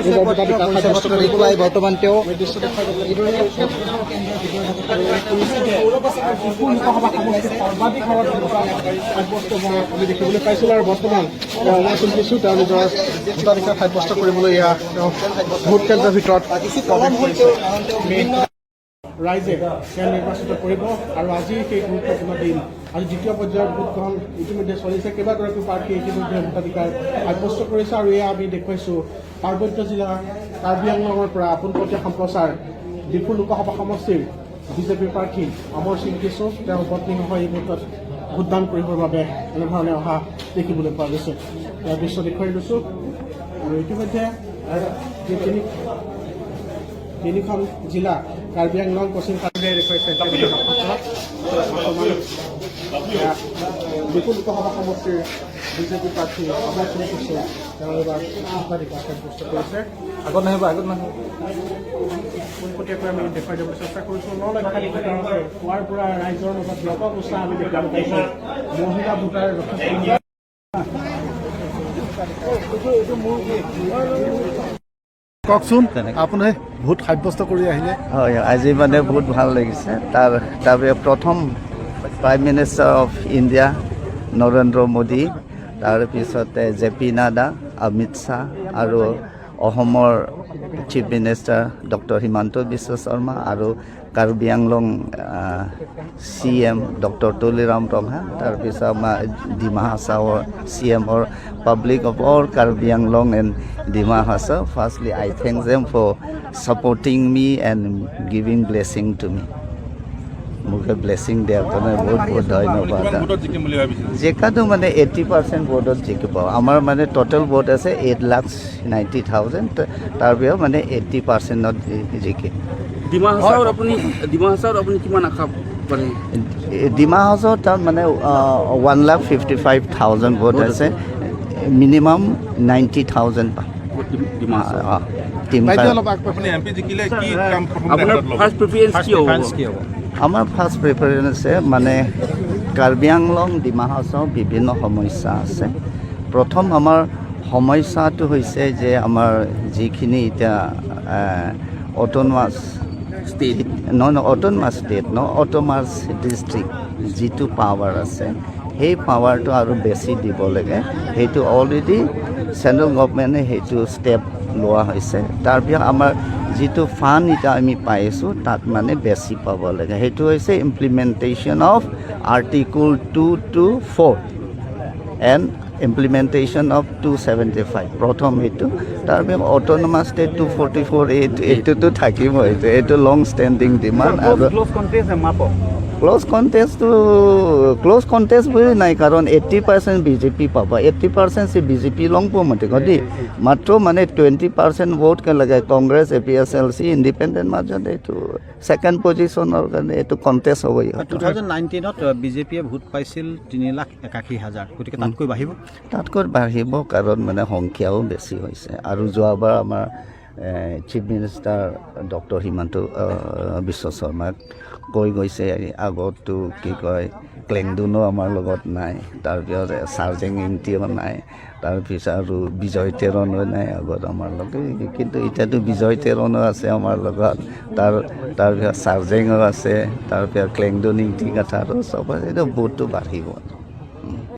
নিজৰ ভোটাধিকাৰ সাব্যস্ত কৰি পেলাই বৰ্তমান তেওঁ এইদৰে ডিফু লোকসভা সমষ্টিত সৰ্বাধিক হাৰত ভোটদান সাব্যস্ত হোৱা আমি দেখিবলৈ পাইছিলোঁ আৰু বৰ্তমান অমৰ সিং টিছু তেওঁ নিজৰ ভোটাধিকাৰ সাব্যস্ত কৰিবলৈ এয়া তেওঁ ভোট কেন্দ্ৰৰ ভিতৰত কিছু পলম হ'ল তেওঁৰ, কাৰণ তেওঁ বিভিন্ন ৰাইজে তেওঁ নিৰ্বাচিত কৰিব আৰু আজি সেই গুৰুত্বপূৰ্ণ দিন। আজি দ্বিতীয় পৰ্যায়ৰ ভোটগ্ৰহণ ইতিমধ্যে চলিছে। কেইবাগৰাকী প্ৰাৰ্থীয়ে ইতিমধ্যে ভোটাধিকাৰ সাব্যস্ত কৰিছে আৰু এয়া আমি দেখুৱাইছোঁ পাৰ্বত্য জিলাৰ কাৰ্বি আংলঙৰ পৰা পোনপটীয়া সম্প্ৰচাৰ। ডিফু লোকসভা সমষ্টিৰ বিজেপিৰ প্ৰাৰ্থী অমৰ সিং টিছু, তেওঁৰ পত্নীসহ এই মুহূৰ্তত ভোটদান কৰিবৰ বাবে এনেধৰণে অহা দেখিবলৈ পোৱা গৈছে। ইয়াৰ দৃশ্য দেখুৱাই লৈছোঁ আৰু ইতিমধ্যে যি তিনিখন জিলা কাৰ্বি আংলং, পশ্চিম কাৰ্বি দেখুৱাইছে। বৰ্তমান এয়া ডিফু লোকসভা সমষ্টিৰ বিজেপি প্ৰাৰ্থী অমৰ সিং টিছু, তেওঁ এইবাৰ ভোটাধিকাৰ সাব্যস্ত কৰিছে। আগত নাহিব, আগত নাহিব। পোনপটীয়াকৈ আমি দেখুৱাই দিবলৈ চেষ্টা কৰিছোঁ। 9 লক্ষাধিক ভোটাৰ আছে। পুৱাৰ পৰা ৰাইজৰ মাজত ব্যাপক উৎসাহ আমি দেখিবলৈ পাইছোঁ। মহিলা ভোটাৰ যথেষ্ট। কওকচোন, আপুনি ভোট সাব্যস্ত কৰি আহিলে? হয়, আজি মানে বহুত ভাল লাগিছে। তাৰপিছত প্ৰথম prime minister of India Narendra Modi, তাৰপিছতে জে পি নাড্ডা, অমিত শ্বাহ আৰু অসমৰ chief minister doctor Himanta Biswa Sarma আৰু Karbi Anglong C M doctor Tuliram Ronghang, তাৰপিছত আমাৰ ডিমা হাছাওৰ চি এমৰ, public of all Karbi Anglong and Dima Hasao. Firstly, I thank them for supporting me and giving blessing to me. মোক blessing দিয়াৰ কাৰণে বহুত বহুত ধন্যবাদ। জিকাটো মানে 80% ভোটত জিকিব। আমাৰ মানে ট'টেল ভোট আছে 8,90,000, তাৰপিছত মানে 80%ত জিকিম। ডিমা হাছাওত আপুনি কিমান আশা কৰে? ডিমা হাছাওত তাত মানে 1,55,000 vote আছে, মিনিমাম 90,000 পাম। ডিমা হাছাও। অঁ, টিম। বাইদেউ, অলপ আগবাঢ়ি। আপুনি এম পি জিকিলে কি কাম প্ৰথমতে আপোনাৰ হাতত ল'ব? ফাৰ্ষ্ট প্ৰিফাৰেঞ্চ কি হ'ব? আমাৰ ফাৰ্ষ্ট প্ৰিফাৰেঞ্চ মানে কাৰ্বি আংলং, ডিমা হাছাও বিভিন্ন সমস্যা আছে। প্ৰথম আমাৰ সমস্যাটো হৈছে যে আমাৰ যিখিনি এতিয়া অট'নমাছ ষ্টেট। নহয় নহয়, অট'নমাছ ষ্টেট ন, অট'নমাছ ডিষ্ট্ৰিক্ট যিটো পাৱাৰ আছে, সেই পাৱাৰটো আৰু বেছি দিব লাগে। সেইটো অলৰেডি চেণ্ট্ৰেল গভমেণ্টে সেইটো ষ্টেপ লোৱা হৈছে। তাৰপিছত আমাৰ যিটো ফাণ্ড এতিয়া আমি পাই আছোঁ, তাত মানে বেছি পাব লাগে। সেইটো হৈছে implementation of Article 224 and implementation of 275, প্ৰথম সেইটো। তাৰপিছত অট'নমাছ ষ্টেট 244, এইটোতো থাকিব। এইটো লং ষ্টেণ্ডিং ডিমাণ্ড। আৰু ক্ল'জ কণ্টেষ্টটো, ক্ল'জ কণ্টেষ্ট বুলি নাই, কাৰণ 80% বিজেপি পাব। 80% বিজেপি লংপ মতে দেই, মাত্ৰ মানে 20% ভোট লাগে Congress, A P S L C, independent মাজত এইটো ছেকেণ্ড পজিশ্যনৰ কাৰণে এইটো কণ্টেষ্ট হ'ব ইহঁতৰ। 2019ত বিজেপিয়ে ভোট পাইছিল 3,81,000, গতিকে তাতকৈ বাঢ়িব? তাতকৈ বাঢ়িব, কাৰণ মানে সংখ্যাও বেছি হৈছে আৰু যোৱাবাৰ আমাৰ চিফ মিনিষ্টাৰ ডক্টৰ হিমন্ত বিশ্ব শৰ্মাক কৈ গৈছে। আগততো কি কয়, ক্লেংডুনো আমাৰ লগত নাই, তাৰপিছত চাৰ্জেং ইংতিও নাই, তাৰপিছত আৰু বিজয় তেৰণো নাই আগত আমাৰ লগত। কিন্তু এতিয়াতো বিজয় তেৰণো আছে আমাৰ লগত, তাৰপিছত চাৰ্জেঙো আছে, তাৰপিছত ক্লেংডুন ইংতি কথা আৰু চব আছে। এইটো ভোটটো বাঢ়িব।